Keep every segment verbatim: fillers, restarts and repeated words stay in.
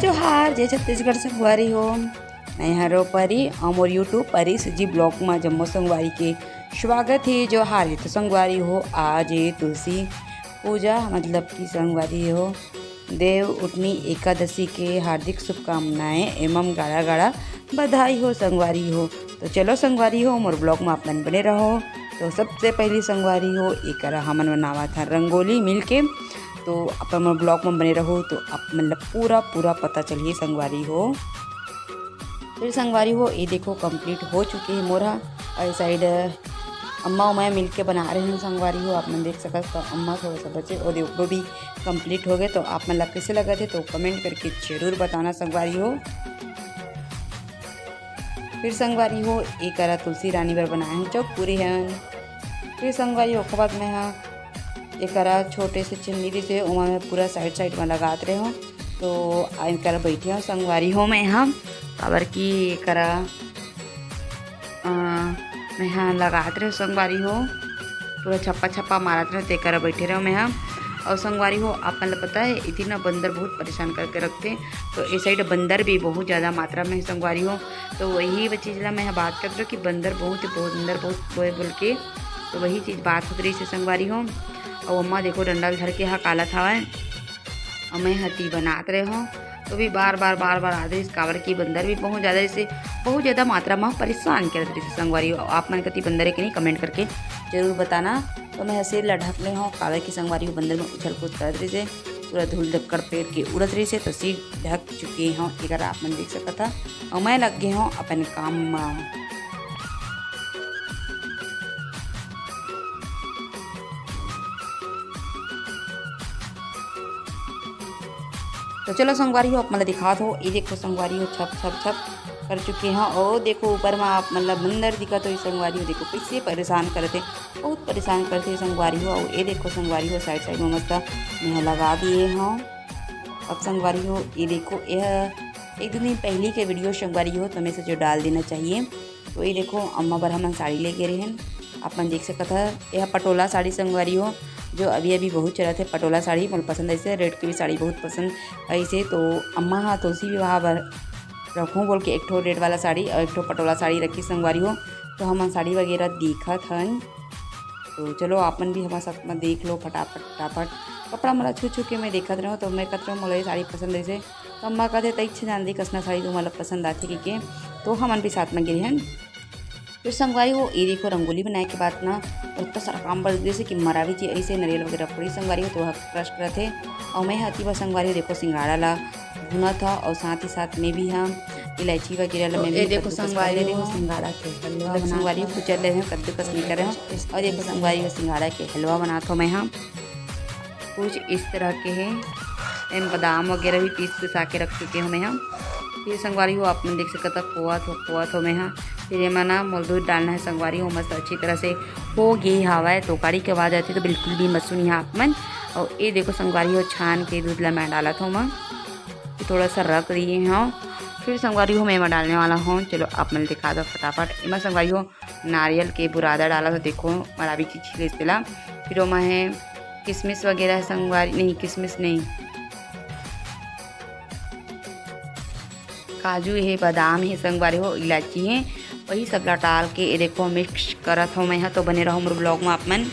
जोहार, जय छत्तीसगढ़ संगवारी हो। मैं हरो परी अउ मोर YouTube परी सुजी blog मा जम्मो संगवारी के स्वागत हे। जोहार हे तो संगवारी हो, आज ये तुलसी पूजा मतलब कि संगवारी हो, देव उठनी एकादशी के हार्दिक शुभकामनाएं एवं गाड़ा गाड़ा बधाई हो संगवारी हो। तो चलो संगवारी हो, मोर blog मा आप मन बने रहो। तो सबसे पहली संगवारी हो, एकरा हमन बनावत हन रंगोली मिलके। तो आप मन blog मा बने रहो तो आप मन ला पूरा पूरा पता चलिए संगवारी हो। फिर संगवारी हो, ये देखो complete हो चुके हे मोर हा। और side अम्मा अउ मैं मिलके बना रहे हन संगवारी हो। आप मन देख सकत तो अम्मा थोड़ा सा बचे और ओकरो भी complete हो गए। तो आप मन ला कैसे लगत हे तो comment करके जरूर बताना संगवारी हो। फिर संगवारी हो, एकरा तुलसी रानी बर बनाए हन चौक पूरी हन। फिर संगवारी हो, ओकर बाद मैं हा एकरा छोटे से चिमनी रहिसे, ओमा मैं पूरा side side में लगात रहे हूँ। तो आ एकरा बैठे हूँ संगवारी हो मैं हा, काबर कि एकरा, अ, मैं हा लगात रहे संगवारी हो, पूरा छप्पा छप्पा मारत रहे, तेकरा बैठे रहे मैं हा। और संगवारी हो, आप मन ला पता है, इति ना बंदर बहुत परेशान करके रखते, तो इस side बंदर भी बहुत ज़्यादा मात्रा में है संगवारी हो। तो वही वो चीज़ ला मैं हा बात करत रहे कि बंदर बहुत, बहुत, बंदर बहुत होए बोल के, तो वही चीज़ बात होत रहिसे संगवारी हो। और अम्मा देखो डंडा ल धर के हकालत हवय, और मैं हती बनात रहे हूँ, तो भी बार बार बार बार आत रहिस, काबर कि बंदर भी बहुत ज़्यादा, जैसे बहुत ज़्यादा मात्रा में परेशान करत रहिस संगवारी हो। आप मन कति बंदर है कि नहीं, comment करके जरूर बताना। तो मैं हसीर ला ढक ले हूँ, काबर कि संगवारी हो बंदर में उछल कूद करत रहिसे, पूरा धूल धक्कड़ पेड़ के उड़त रहिसे, तो सीट ढक चुके हूँ, एकर आप मन देख सकत हा। और मैं लग गए हूँ अपन काम में। तो चलो संगवारी हो, आप मन ला दिखात हो, ये देखो संगवारी हो, छप छप छप कर चुके हैं। और देखो ऊपर में आप मन ला बंदर दिखत हो, ये संगवारी हो, देखो कैसे परेशान करते, बहुत परेशान करते संगवारी हो। और ये देखो संगवारी हो, side side में मस्त मैं लगा दिए हूँ। अब संगवारी हो, ये देखो, यह एक दो दिन पहले के video संगवारी हो, तो मैं से जो डाल देना चाहिए। तो ये देखो, अम्मा बर हमन साड़ी लेके रहेन, आप मन देख सकत ह। यह पटोला साड़ी संगवारी हो, जो अभी अभी बहुत चलत है पटोला साड़ी, मोला पसंद आइसे, red के भी साड़ी बहुत पसंद आइसे। तो अम्मा हा तुलसी विवाह बर रखूँ बोल के एक ठो red वाला साड़ी और एक ठो पटोला साड़ी रखी संगवारी हो। तो हमन साड़ी वगैरह देखत हन, तो चलो आप मन भी हमारे साथ में देख लो फटाफट फटाफट। कपड़ा मोला छू छू के मैं देखत रहूँ, तो मैं कहत रहूँ मोला ये साड़ी पसंद आइसे, तो अम्मा कहते तई छे जान दी कसना साड़ी तुम्हारा पसंद आथे कि के, तो हमन भी साथ में गे रहेन। फिर संगवारी हो, ये देखो रंगोली बनाए के बाद ना, इतना सारा काम बढ़ गए से कि मरावी जी ऐसे नारियल वगैरह पड़ी संगवारी हो, तो वह crush करत हे। और मैं हती बस संगवारी हो, देखो सिंगाड़ा ला भुना था और साथ ही साथ में भी हम इलायची वगैरह ला तो मैं ये भी देखो कद्दूकस कर संगवारी ले रही हो, हूँ। सिंगाड़ा के हलवा मतलब बना संगवारी हो, कुचल ले रहे हो, कद्दूकस नहीं कर रहे हो। और देखो संगवारी हो, सिंगाड़ा के हलवा बनात हो मैं हम। कुछ इस तरह के हैं। एम बादाम वगैरह भी पीस पिसा के रख चुके हूँ मैं हम। फिर संगवारी हो, आप मन देख सकत हो, खोआ थो, खोआ थो मैं हा। फिर एमा ना मोला दूध डालना है संगवारी हो, मस्त अच्छी तरह से हो गे हवय। तो गाड़ी के आवाज़ आती तो बिल्कुल भी मत सुनिए आप मन। और ये देखो संगवारी हो, छान के दूध ला मैं डालत हूँ मैं, थोड़ा सा रख दिए हूँ। फिर संगवारी हो, मैं एमा डालने वाला हूँ। चलो आप मन दिखा दो फटाफट। एमा संगवारी हो, नारियल के बुरादा डाला तो देखो, मरावी जी छिले तेला। फिर ओमा है किसमिस वगैरह है संगवारी, नहीं किसमिस नहीं, काजू हे, बादाम हे संगवारी हो, इलायची हे, वही सब ला डाल के ये देखो mix करत हो मैं हा। तो बने रहो मोर blog में आप मन।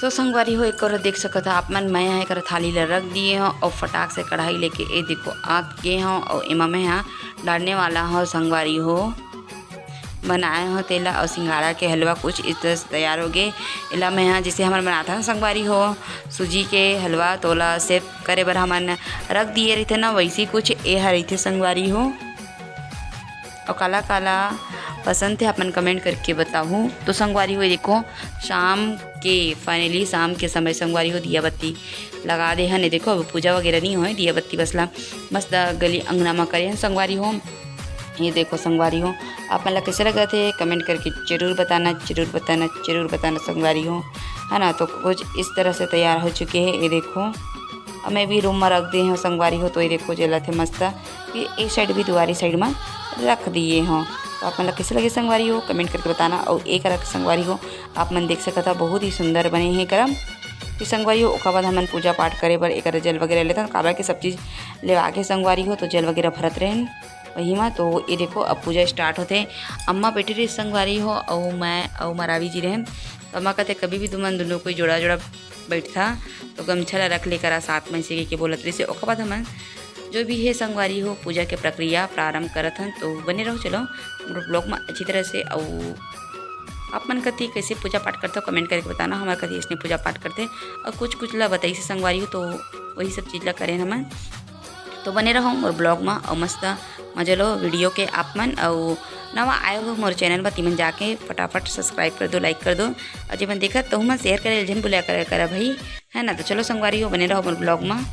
तो संगवारी हो, एक और देख सकत हा आप मन, मैं हा एकर थाली ला रख दिए हो और फटाक से कढ़ाई लेके ये देखो आ गे हो और एमा मैं हा डालने वाला हो संगवारी हो, बनाए हो तेला और सिंघाड़ा के हलवा कुछ इस तरह से तैयार हो गए। एला मैं हा जैसे हमन बनाथन संगवारी हो सूजी के हलवा, तोला shape करे बर हमन रख दिए रहिथे ना, वैसी कुछ ए हा रहिथे संगवारी हो। और काला काला पसंद थे, आप मन comment करके बताहू। तो संगवारी हो, ये देखो शाम के, finally शाम के समय संगवारी हो, दिया बत्ती लगा दे हन। ये देखो, अब पूजा वगैरह नहीं होए, दिया बत्ती बस ला मस्त गली अंगना में करे हन संगवारी हो। ये देखो संगवारी हो, आप मन ला कैसे लगत हे, comment करके जरूर बताना, जरूर बताना, जरूर बताना संगवारी हो, है ना। तो कुछ इस तरह से तैयार हो चुके हैं, ये देखो। अब मैं भी room में रख दे हूँ संगवारी हो। तो ये देखो जलत हे मस्त, फिर एक side भी दुआरी side में रख दिए हूँ। तो आप मन ला कैसे लगे संगवारी हो, comment करके बताना। और एक रख संगवारी हो, आप मन देख सकत हा, बहुत ही सुंदर बने हैं करम। फिर संगवारी हो, ओकर बाद हमन पूजा पाठ करे बर एकर जल वगैरह लेथन, काबर के सब चीज लेवा के संगवारी हो, तो जल वगैरह भरत रहेन वही मा। तो ये देखो, अब पूजा स्टार्ट होथे। अम्मा बैठे रही संगवारी हो, अउ मैं अउ मरावी जी रहेन। तो अम्मा कहते, "कभी भी तुमन दोनों कोई जोड़ा जोड़ा बैठथा, तो गमछा ला रख ले करा साथ में," ऐसे कहिके बोलत रहिस। ओकर बाद हमन जो भी हे संगवारी हो, पूजा के प्रक्रिया प्रारंभ करत हन। तो बने रहो, चलो, मोर ब्लॉग में अच्छी तरह से। अउ आप मन कति कैसे पूजा पाठ करते हो, कमेंट करके बताना। हमारे कति इसने पूजा पाठ करते, और कुछ कुछ ला बताई से संगवारी हो, तो वही सब चीज ला करें हमन। तो बने रहो मोर ब्लॉग में, और मस्त मजा लो वीडियो के आप मन। और नवा आए हो मोर चैनल पर, तिमन जाके फटाफट सब्सक्राइब कर दो, लाइक कर दो, और जेमन देखत तो मन शेयर करे झन भूला करे करा भाई, है ना। तो चलो संगवारी हो, बने रहो मोर ब्लॉग में।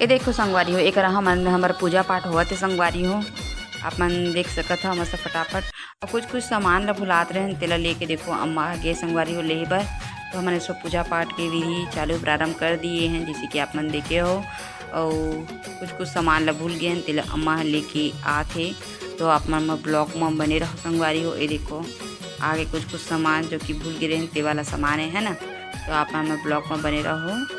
ये देखो संगवारी हो, एकरा हमन, हमर पूजा पाठ होवत हे संगवारी हो, आप मन देख सकत हव मस्त फटाफट। और कुछ कुछ सामान ला भुलात रहन, तेला लेके देखो अम्मा गे संगवारी हो लेहे बर। तो हमन सब पूजा पाठ के विधि चालू प्रारंभ कर दिए हैं, जैसे कि आप मन देखे हो। और कुछ कुछ सामान ला भूल गए हैं, तेला अम्मा ह लेके आत हे। तो आप मन मोर ब्लॉग में बने रहो संगवारी हो। ये देखो आगे कुछ कुछ सामान जो कि भूल गए रहन, ते वाला सामान है, है ना। तो आप मन मोर ब्लॉग में बने रहो।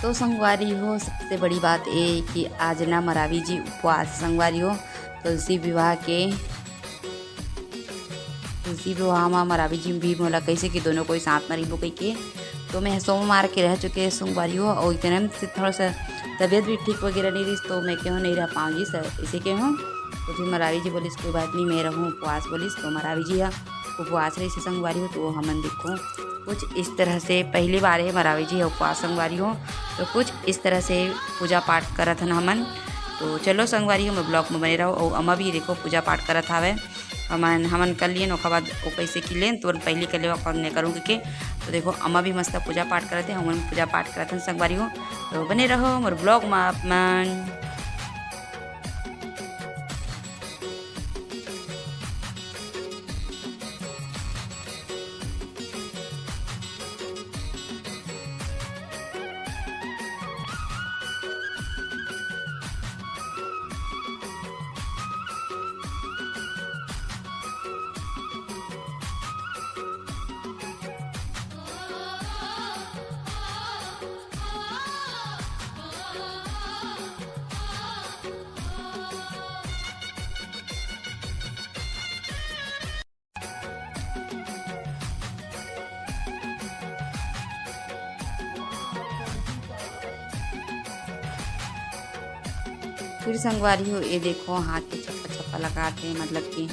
तो संगवारी हो, सबसे बड़ी बात ये कि आज ना मरावी जी उपवास संगवारी हो, तुलसी विवाह के, तुलसी विवाह में मरावी जी भी मोला कैसे कि दोनों कोई साथ में रहिबो कहिके, तो मैं सोमवार के रह चुके संगवारी हो, और इतने में से थोड़ा सा तबीयत भी ठीक वगैरह नहीं रही, तो मैं कहूँ नहीं रह पाऊँ जी सर, इसे कहूँ। तो फिर मरावी जी बोलिस, "कोई बात नहीं, मैं रहूँ उपवास," बोलिस। तो मरावी जी हा उपवास रहिस संगवारी हो, तो वो हमन देखो कुछ इस तरह से पहली बार है मरावी जी उपवास संगवारी हो, तो कुछ इस तरह से पूजा पाठ करत हन हमन। तो चलो संगवारी हो, मोर ब्लॉग में बने रहो। और अम्मा भी देखो पूजा पाठ करत हावे, हमन, हमन कर लियन, ओकर बाद वो कैसे की लेन, तुरंत पहली कर ले, ओकर ने करूँ के। तो देखो अम्मा भी मस्त पूजा पाठ करत है, हमन पूजा पाठ करत हन संगवारी हो। तो बने रहो मोर ब्लॉग में आप मन। फिर संगवारी हो, ये देखो हाथ के छप्पा छप्पा लगात हे, मतलब कि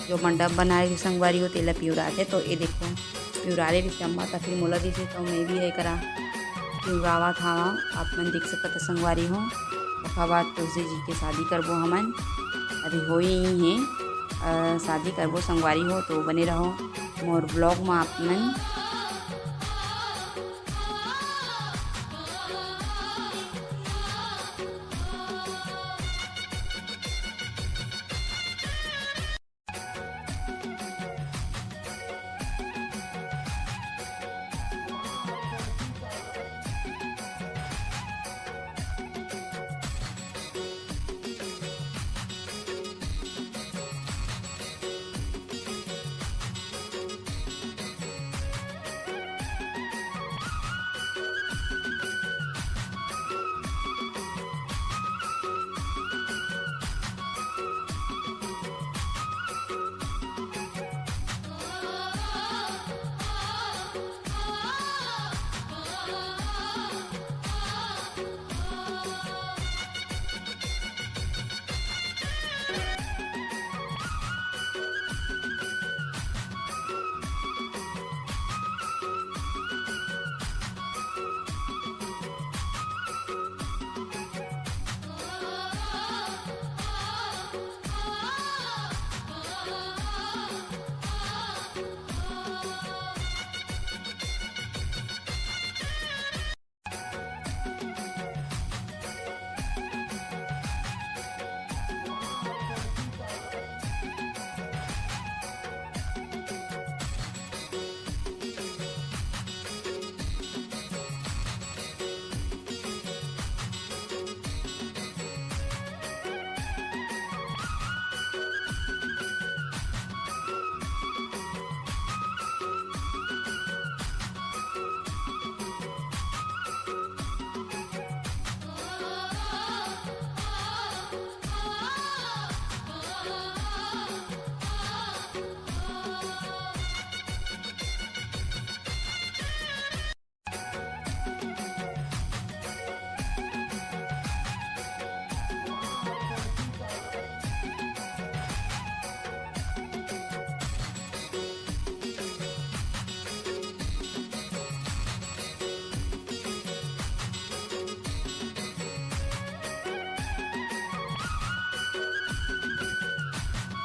जो मंडप बनाए हे संगवारी हो, तेला पिउरात हे। तो ये देखो पिउरारे भी अम्मा त फिर मोला दिसे, तो मैं भी एकरा पिउरावत हवा, आप मन देख सकत ह संगवारी हो। ओकर बाद तुलसी जी के शादी करबो हमन, अभी होई ही है, अ, शादी करबो संगवारी हो, तो बने रहो मोर ब्लॉग में आप मन।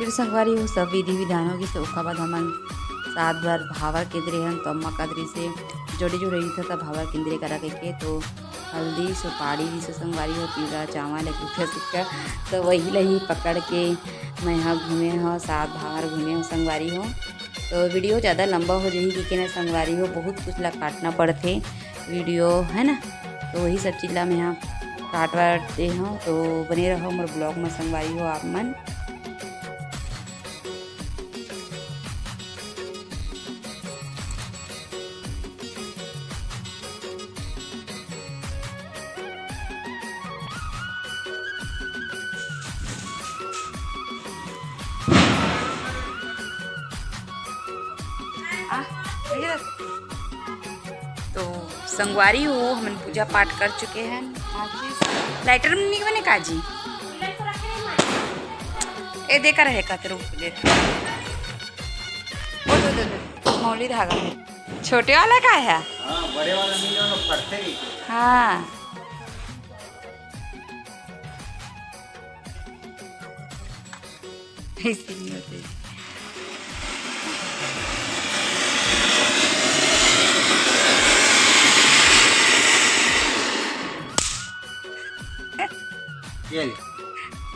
फिर संगवारी हो, सब विधि विधान हो गिस, तो ओकर बाद हमन सात बार भावर किंदरे हन, तो अम्मा कदरी से जोड़े जोड़े रहिथे, तब भावर किंदरे करा कहिके, तो हल्दी सुपारी रहिसे संगवारी हो, पीला चावल एक रुपया सिक्का, तो वही ला ही पकड़ के मैं ह घूमे हो, सात भावर घूमे हो संगवारी हो। तो वीडियो ज़्यादा लंबा हो जाही कि ना संगवारी हो, बहुत कुछ ला काटना पड़थे वीडियो, है ना। तो वही सब चीज ला मैं ह काट वाट दे हूँ, तो बने रहो मोर ब्लॉग में संगवारी हो आप मन। आ, भैया, तो संगवारी हो, हमन पूजा पाठ कर चुके हैं। लाइटर में नहीं बने काजी, ए देकर है का तेरे ऊपर दे। ओ दे, दे, दे। मौली धागा में छोटे वाला का है? हाँ, बड़े वाला नहीं, वो फटते नहीं। हाँ। ऐसे नहीं होते। ये ले।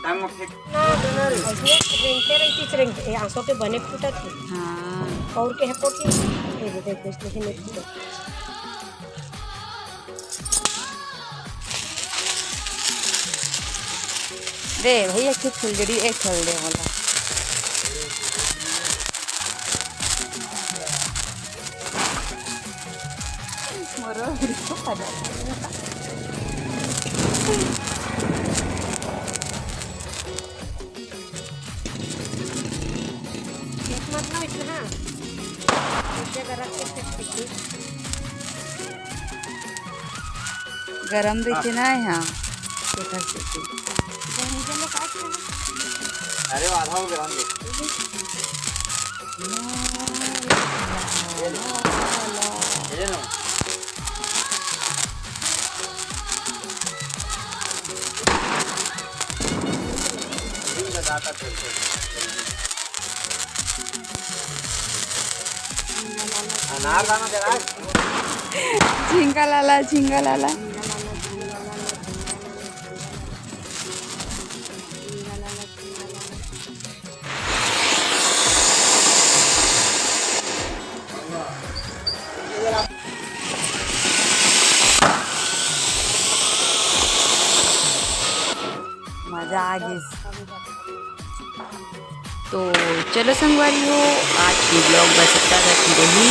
टांग में फेंक। ना, ना, ना, ऐसे रेंगते रहितिस, रेंगते, ये आंसू के बने फूटत हे। हाँ। और के है कोटी? ये दे, देख, देख, देख, देख। दे भैया, एक ठो फुलझड़ी, एक ठो दे मोला। मोरो वीडियो बना। एक मत ना इतना, एक जगह रख के फेंक दीजिए। गरम रहिथे ना यहाँ, तेकर सेती। अरे, वो आधा हो गया, हम देख। ये ले। ये ले ना। अनार दाना दे रहा है। झिंगा लाला, झिंगा लाला। मजा आ गिस। तो चलो संगवारी हो, आज की ब्लॉग बस इतना तक ही रही।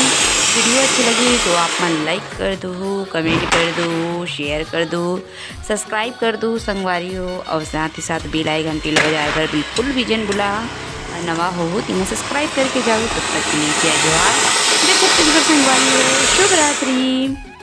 वीडियो अच्छी लगी तो आप मन लाइक कर दो, कमेंट कर दो, शेयर कर दो, सब्सक्राइब कर दो संगवारी हो, और साथ ही साथ बेल आइकन ला बजाए बर बिल्कुल भी झन भुला। और नवा हो, हो, तेन ला सब्सक्राइब करके जाओ। तब तक के लिए जय जोहार, जय छत्तीसगढ़ संगवारी हो, शुभ रात्रि।